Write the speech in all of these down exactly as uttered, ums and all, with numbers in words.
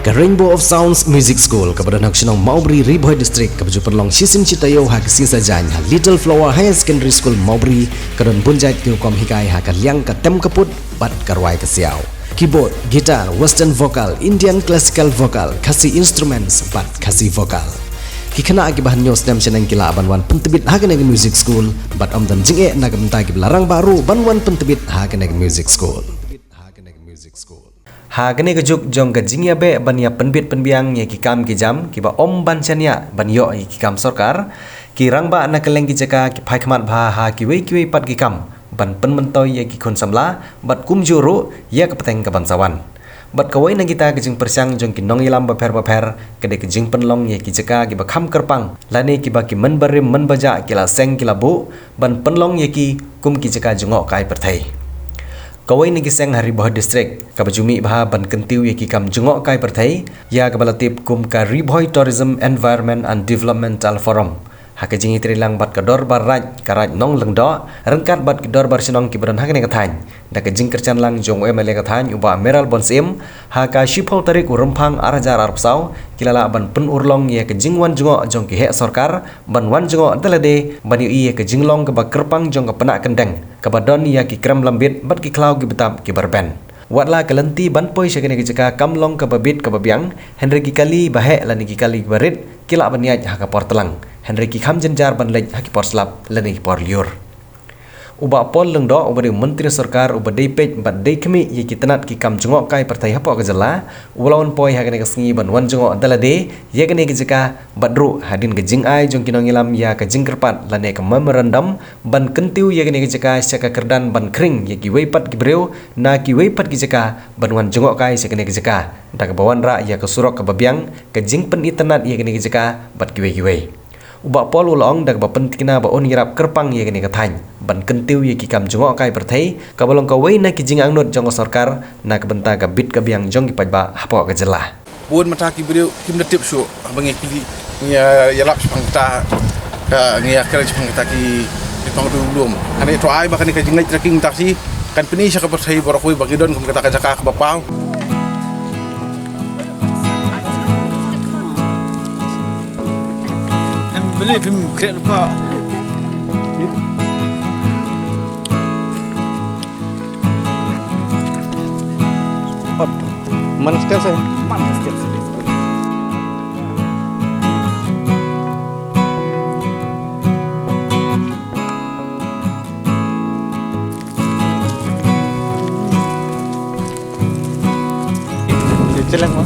Ka Rainbow of Sounds Music School, kaba don ha ka shnong Mawbri, Ri Bhoi District, kaba ju pynlong shisien shi taïew ha ka sngi Saitjaiñ ha Little Flower Higher Secondary School, Mawbri, ka don bun jait ki rukom hikai ha ka liang ka tem ka put bad ka rwai ka siaw. Keyboard, guitar, western vocal, Indian classical vocal, Khasi instruments bad Khasi vocal. Ki khynnah kiba hynñiew snem shaneng ki lah ban wan pyntbit ha kane ka music school, bad ym don jingeh na ka bynta kiba la rangbah ruh ban wan pyntbit ha kane ka music school. Ha kane ka juk jong ka jingïabeh ban ïa pynbit pynbiang ïa ki kam ki jam kiba ym ban shaniah ban ïoh ïa ki kam sorkar, ki rangbah na kylleng ki jaka ki phai khmat bha ha kiwei kiwei pat ki kam ban pynmyntoi ïa ki khun samla bad kumjuh ruh ïa ka pateng ka ban sa wan. Bad kawei na kita ka jingpyrshang jong ki nongïalam bapher bapher ka dei ka jingpynlong ïa ki jaka kiba kham kyrpang lane kiba ki mynbarim mynbajah ki la seng ki la buh ban pynlong ïa ki kum ki jaka jngohkai pyrthei. Kawei na ki seng ha Ri Bhoi District kaba ju mih bha ban kyntiew ïa ki kam jngohkai pyrthei, ïa kaba la tip kum ka Ri Bhoi Tourism Environment and Developmental Forum, ha ka jingïatreilang bad ka Dorbar Raid ka Raid Nong Lyngdoh ryngkat bad ki dorbar shnong kiba don ha kane ka thaiñ, da ka jingkyrshan lang jong u M L A ka thaiñ u Bah Mayral Born Syiem, ha ka shiphew tarik u Rymphang ar hajar arphew saw, ki la lah ban pynurlong ïa ka jingwan jngoh jong ki heh sorkar ban wan jngoh da lade ban ïohi ïa ka jinglong kaba kyrpang jong ka Pnah Kyndeng kaba don ïa ki krem lambit bad ki khlaw ki btap kiba rben. Wat la ka lynti ban poi sha kane ka jaka kam long kaba bit kaba biang, hynrei ki kali ba heh lane ki kali ba rit ki lah ban ïaid ha ka por tlang, hynrei ki kham jynjar ban leit ha ki por slap lane ki por lyiur. U Bah Paul Lyngdoh uba dei u Myntri Sorkar uba dei peit bad dei khmih ïa ki tnat ki kam jngohkai pyrthei hapoh ka jylla, u la wan poi ha kane ka sngi ban wan jngoh da lade ïa kane ka jaka bad ruh hadien ka jingai jong ki nongïalam ïa ka jingkyrpad lane ka memorandum ban kyntiew ïa kane ka jaka sha ka kyrdan ban khring ïa kiwei pat ki briew na kiwei pat ki jaka ban wan jngohkai sha kane ka jaka, da kaba wanrah ïa ka surok kaba biang, ka jingpynitynnad ïa kane ka jaka bad kiwei kiwei. U Bah Paul u la ong da kaba pyntikna ba un ïarap kyrpang ïa kane ka thaiñ ban kyntiew ïa ki kam jngohkai pyrthei kaba long kawei na ki jingangnud jong ka sorkar na ka bynta ka bit ka biang jong ki paidbah hapoh ka jylla. Bun mynta ki briew kim da tip shuh, haba ngi kylli, ngi ïa, ïalap shaphang kata, ka, ngi ïa kren shaphang kata ki, ki pang tu lum. Kane to ai ba kane ka jingleit trekking mynta shi kan pyni sha ka pyrthei baroh kawei ba ngi don kum kata ka jaka kaba paw. Em beli phim kret pa. Hop. Man step sa. Man step sa. Chelang ma.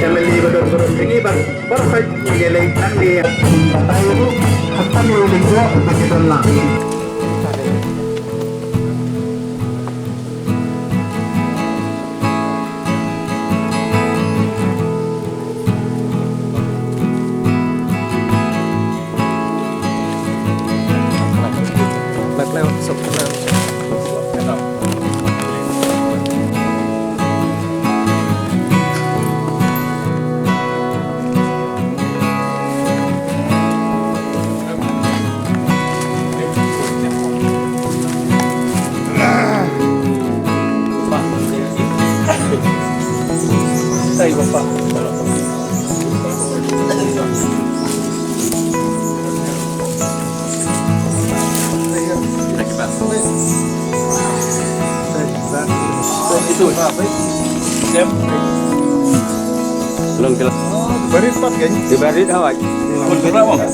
Family ba don burom jong ngi bad baroh khoit ngi leit nangne. Batai ruh hatan ruh leit jok ba ki don lang. Long kelas. Barit pat kan? Di barit hawai.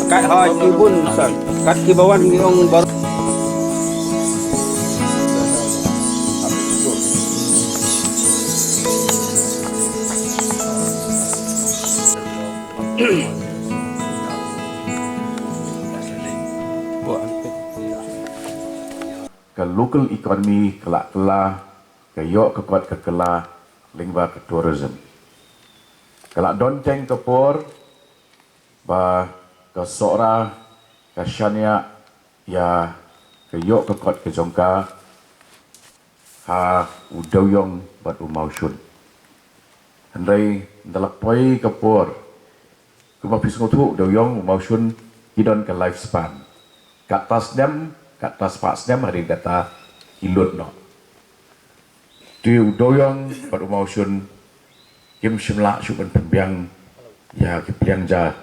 Kat hawai kibun sar. Kat kibawan ngi ong baru. Ka local economy ka la kylla, ka ïoh ka kot ka kylla lyngba ka tourism. Ka la don teng ka por ba ka Sohra ka shaniah ïa ka ïoh ka kot ka jong ka ha u Dewiong bad u Mawshun. Hynrei ynda la poi ka por, kumba phi sngewthuh, u Dewiong u Mawshun ki don ka lifespan. Katto snem, katto spah snem, hadien kata ki lut noh. Te u Dewiong bad u Mawshun kim shym lah shuh ban pynbiang ïa ki pliang ja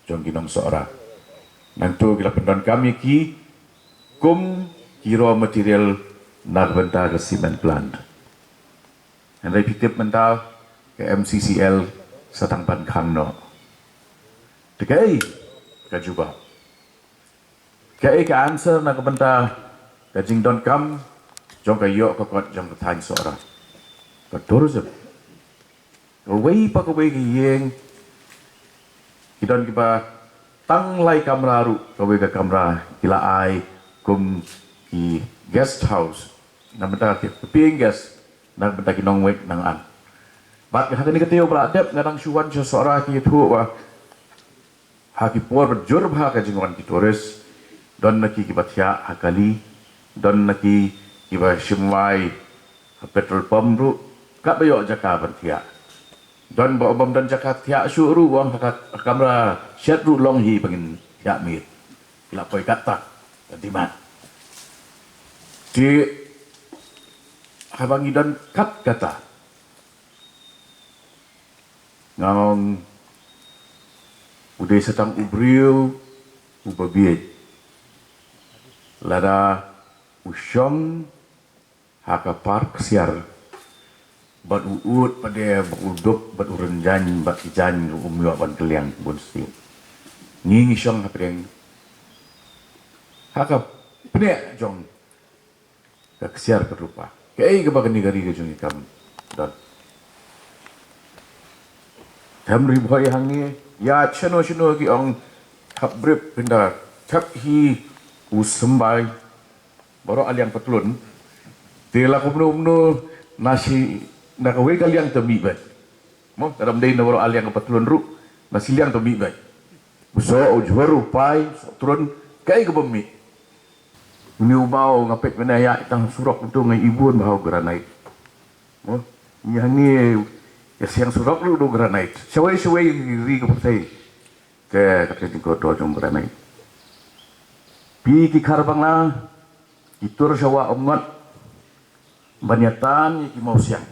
jong ki nong Sohra. Nangta ki la pyndonkam ïa ki kum ki raw material na ka bynta ka cement plant. Hynrei phi tip mynta ka M C C L sa tang ban khang noh. Te kaei ka jubab? Kaei ka answer na ka bynta ka jingdonkam jong ka ïoh ka kot jong ka thaiñ Sohra? Ka tourism. Kawei pa kawei ka ïing ki don kiba tang lai kamra ruh, kawei ka kamra ki la ai kum ki guest house na bynta ki paying guest, na bynta ki nongwei nang an. Bad ha kane ka taïew ba la dep nga dang shu wan sha Sohra, ki ïathuh ba ha ki por ba jur bha ka jingwan ki tourist, don na ki kiba thiah ha kali, don na ki kiba shim wai ha petrol pump ruh, katba ïoh jaka ban thiah. Don ba bym don jaka thiah shuh ruh, wan ha ka kamra shet ruh long hi ba ngin thiah miet. Ki la poi katta ka demand. Te haba ngi don kat kata, nga ong u dei sa tang u briew uba bieit lada u shong ha ka park ksiar bad u ud pat de bad u duk bad u rynjaiñ bad ki jaiñ ruh um ïoh ban kylliang bun sien. Ngi ngi shong hapdeng ha ka pneh jong ka ksiar ka rupa. Kaei kaba kane ka ri ka jong ngi kam don? Them Ri Bhoi hangne, ïa shano shano ki ong, thep brip pynda, thep hi u symbai. Baroh a liang patlun. Te la kumno kumno na shi, na kawei ka liang te mih beit. Mo, te ym dei na baroh a liang patlun ruh, na shi liang te mih beit. U soh, u jhur, u pai, soh trun, kaei kaba mih. Une u baw nga peit mynne ïa tang surok uto nga i bun bha u granite. Mo, ïa hangne ïa siang surok ruh u granite. Shawei shawei ri ka pyrthei. Te ka jingkordor jong u granite. Phi ki Khar Bangla, ki tur sha Wah Umngot ban ïa tan ïa ki mawsiang.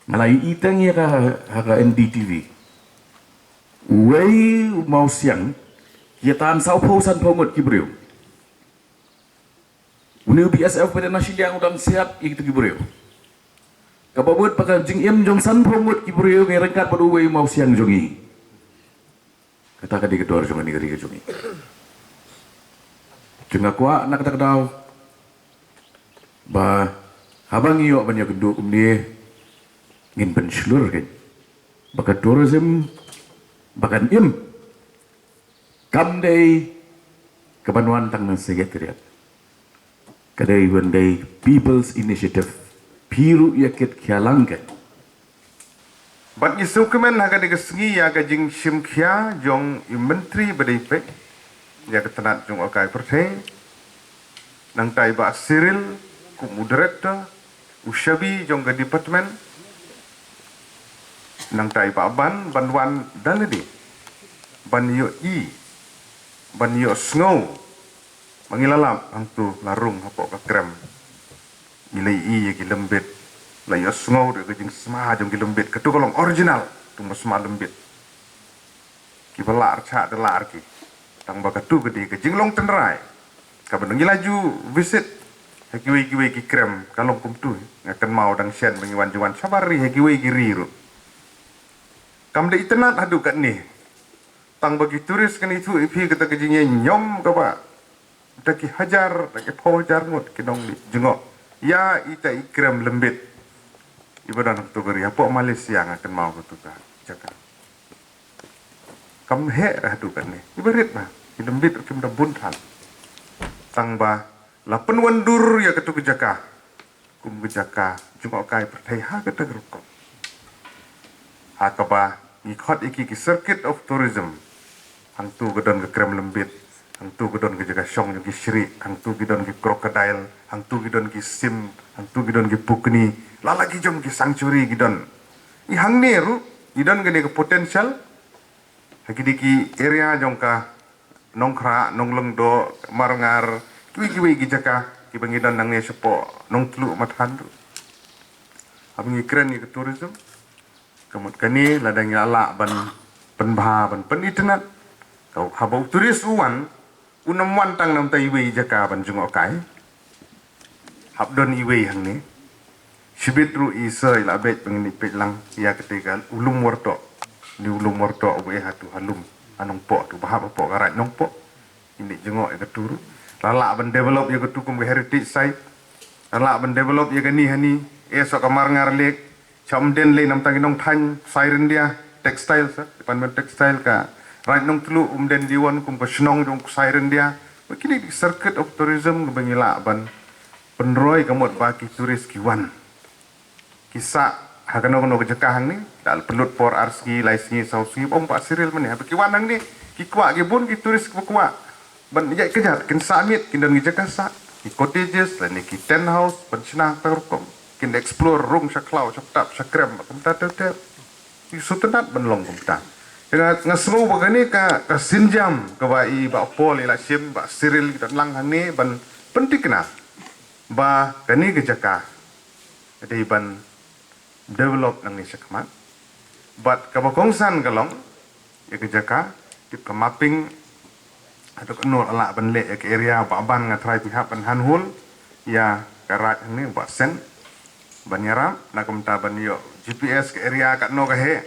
Nga la ïohi tang ïa ka ha ka N D T V. Uwei u mawsiang ki ïa tan sawphew sanphew ngut ki briew. Une u B S F ba dei na shiliang u dang siat ïa kita ki briew. Kaba bud ba ka jingim jong sanphew ngut ki briew ngi ryngkat bad uwei u mawsiang jong ngi. Kata ka dei ka dor jong kane ka ri ka jong ngi. Te nga kwah na kata ka daw ba haba ngi ïoh ban ïakynduh kumne ngin pynshlur kein ba ka tourism ba kan im kam dei ka ban wan tang na Secretariat. Ka dei ban dei People's Initiative. Phi ruh ïa kit khia lang kein. Bad ngi sngewkmen ha kane ka sngi ïa ka jingshim khia jong i Myntri ba dei peit ïa ka tnat jong ka pyrthei, nangta i Bah Cyril kum u Director, u Shabi jong ka department, nangta i Bah Ban, ban wan da lade ban ïohi, ban ïohsngew. Ma ngi la lap hangto la rung hapoh ka krem. Ngi la ïohi ïa ki lembit La ïohsngew da ka jingsma jong ki lembit, katu ka long original, tu ma sma lembit. Kiba lah rchah da lah rki. Tang ba katu ka dei ka jinglong tynrai. Kaba ngi la ju visit ha kiwei kiwei ki krem, ka long kumtu. Nga kynmaw dang shen ba ngi wan ju wan shabar ri ha kiwei ki ri ruh. Kam da itynnad haduh katne. Tang ba ki tourist kan ithuh ïa phi kata ka jingïañiom kaba da ki hajar, da ki phew hajar ngut ki nongleit jngoh ïa ita i krem lembit. Iba don ha katu ka ri, hapoh Malaysia nga kynmaw katu ka jaka. Kam heh re haduh katne. Iba rit ba ki lembit ruh kim da bun than. Tang ba la pynwandur ïa katu ka jaka kum ka jaka jngohkai pyrthei ha kata ka rukom. Ha kaba ngi khot ïa ki ki circuit of tourism. Hangtu ka don ka krem lembit, hangtu ka don ka jaka shong jong ki shrieh, hangtu ki don ki crocodile, hangtu ki don ki sim, hangtu ki don ki pukni, la la ki jong ki sanctuary ki don. I hangne ruh i don kane ka potential. Ha ki dei ki area jong ka Nongkhrah, Nonglyngdoh, Marngar, kiwei kiwei ki jaka kiba ngi don nangne shapoh Nongtluh Mathan ruh. Haba ngi kren ïa ka tourism, ka mut kane lada ngi la lah ban pynbha, ban pynitynnad, ka haba u tourist u wan, un ym wan tang na bynta iwei i jaka ban jngohkai. Hap don iwei hangne. Shibit ruh i sa i la beit ba ngin ïa peit lang ïa kata ka u lum Wartoh. Ni u lum Wartoh uba eh hatu ha lum ha Nongpoh tu, ba hap hapoh ka Raid Nongpoh. Ngin ïa jngoh ïa katu ruh. La lah ban develop ïa katu kum ka heritage site. La lah ban develop ïa kane hangne. Eh, sha ka Marngar Lake. Sha Umden lei, namar tang ki nongthaiñ Ksai Ryndia, textile, sir, department textile ka Raid Nongtluh, Umden Diwon kum ka shnong jong Ksai Ryndia. Ba kine ki circuit of tourism kaba ngi lah ban pynroi, ka mut ba ki tourist ki wan, ki sah ha kano kano ka jaka hangne. Da la pynlut por ar sngi, lai sngi, saw sngi, ym pat serial mane. Haba ki wan hangne, ki kwah, ki bun ki tourist kiba kwah ban ïaid kjat, kin sah miet, kin don ki jaka sah, ki cottages lane ki tent house, ban shna ha kata ka rukom. Kin explore rung sha khlaw, sha btap, sha krem, kumta ter ter. Ki sngewtynnad ban long kumta. Te nga, nga sngew ba kane ka, ka sienjam kaba i Bah Paul i la shim, Bah Cyril, ki don lang hangne ban pynthikna ba kane ka jaka ka dei ban develop nangne shakhmat. Bad kaba kongsan ka long ïa ka jaka, tip ka mapping, haduh katno la lah ban leh ïa ka area, Bah Ban, nga tharai phi hap ban hanhol ïa ka Raid hangne, Bah Sen, ban ïarap na ka bynta ban ïoh G P S ka area katno ka heh,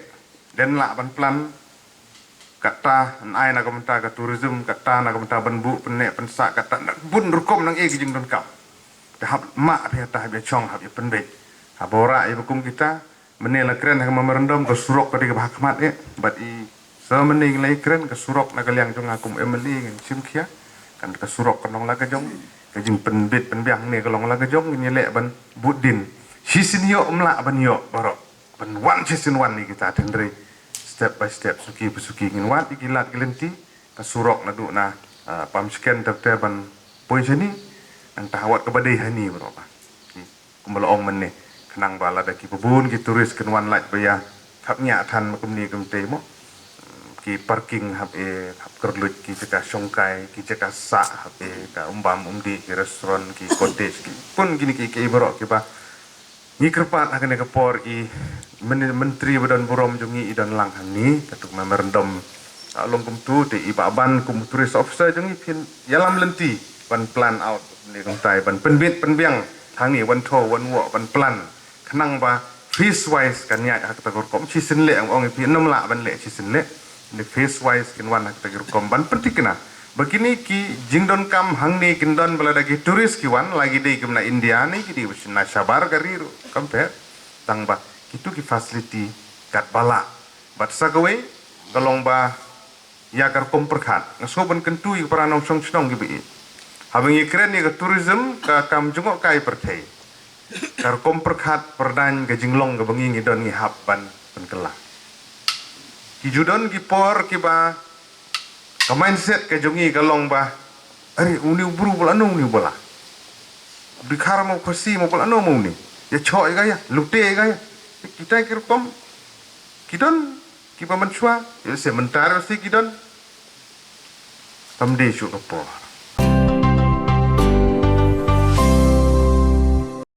dang lah ban plan kata, nang ai na ka bynta ka tourism, kata na ka bynta ban buh pynneh pynsah, kata na bun rukom nang ïa ka jingdonkam. Te hap map phi, hap ïa shong, hap ïa pynbeit. Haba ïa ba kum kita, mynne la kren ha ka memorandum, ka surok ka dei kaba ha khmat eh. Bad i sa mynne la kren, ka surok na ka liang jong nga kum M L A ngin shim khia. Kan ka surok kan long la ka jong, ka jingpynbeit pynbiang ne ka long la ka jong, ngin ïa leh ban bud dien. Shisien ïoh ym lah ban ïoh baroh. Ban wan shisien wan ïa kita, hynrei step by step, suki pa suki ngin wad ïa ki lad ki lynti, ka surok naduh na, ah, Pamshken ter ter ban poi shane, nangta wat kaba dei hangne baroh ba. Kumba la ong mynne, khnang ba lada kiba bun ki tourist kin wan lait ba ïa hap ñiah than ma kumne kumtei mo. Ki parking hap eh, hap kyrluit, ki jaka shongkai, ki jaka sah hap eh, ka um bam um dih, ki restaurant, ki cottage, ki pun kine ki, ki baroh kiba ngi kyrpad ha kane ka por i myn-, myntri ba don burom jong ngi i don lang hangne, katu ka memorandum. Ah, long kumtu te i Bah Ban kum tourist officer jong ngi phin ïalam lynti ban plan out ne kumtai, ban pynbeit pynbiang hangne, wan thoh wan woh ban plan, khnang ba phase wise kan ïaid ha kata ka rukom. Shisien leh, ong ong i phi, ym lah ban leh shisien leh. Ne phase wise kin wan ha kata ka rukom ban pynthikna ba kine ki jingdonkam hangne kin don ba lada ki tourist ki wan, la ki dei kim na India ne ki dei ba na shabar ka ri ruh, compare. Tang ba kitu ki facility katba lah. Bad sa kawei ka long ba ïa ka rukom pyrkhat, nga sngew ban kyntu ïa ki para nongshong shnong kiba ïeit. Haba ngi kren ïa ka tourism, ka kam jngohkai pyrthei, ka rukom pyrkhat pyrdaiñ, ka jinglong kaba ngi ngi don, ngi hap ban pynkylla. Ki ju don ki por kiba ka mindset ka jong ngi ka long ba, are, une u bru ba lano, une u ba la, u dkhar mo, u khasi mo, ba lano mo une, ïa choh ïa ka ïa, lute ïa ka ïa. Kita ki rukom ki don kiba mynshuwa, ïa se mynta ruh se ki don. Kam dei shuh ka por.